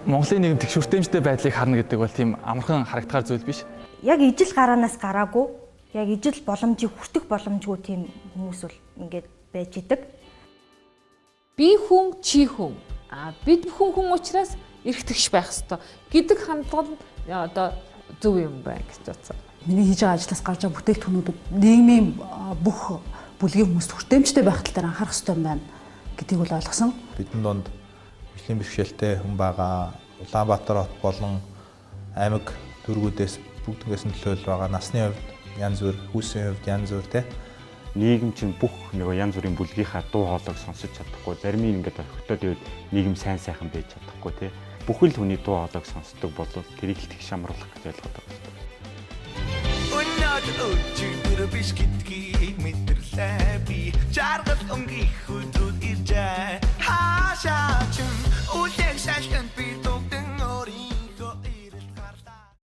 Монголын нийгэм тэгш хүртээмжтэй байдлыг харна гэдэг бол тийм амархан харагдахаар зүйл биш. Яг ижил гараанаас гараагүй, яг ижил боломжийг хүртэх боломжгүй тийм хүмүүс бол ингээд байж идэг. Би хүн, чи хүн. А бид бүхэн хүн учраас эрх тэгш байх ёстой гэдэг хандлага нь одоо зөв юм байна гэж бодсон. Миний хийж байгаа ажлаас гарч байгаа бүтээгдэхүүнүүд нийгмийн бүх бүлгийн хүмүүст хүртээмжтэй байх тал дээр анхаарах ёстой юм байна гэдгийг бол ойлгосон. Бидний дунд мэргэжлийн бэрхшээлтэй хүн байгаа. Улаанбаатар хот болон аймаг дүүргүүдээс бүгднгээс нь төлөөлөл байгаа. Насны хувьд янз бүр, хүүсийн хувьд янз бүр те. Нийгэм чинь бүх нөгөө янз бүрийн бүлгийнхаа дуу хоолойг сонсож чадахгүй. Зарим нь ингээд орхитод байвал нийгэм сайн сайхан байж чадахгүй те. Бүхэл хүний дуу хоолойг сонсдог бол тэрийг л тэгш амруулах гэж ойлгоод байгаа юм. Өнөөдөр өчигдөр биш.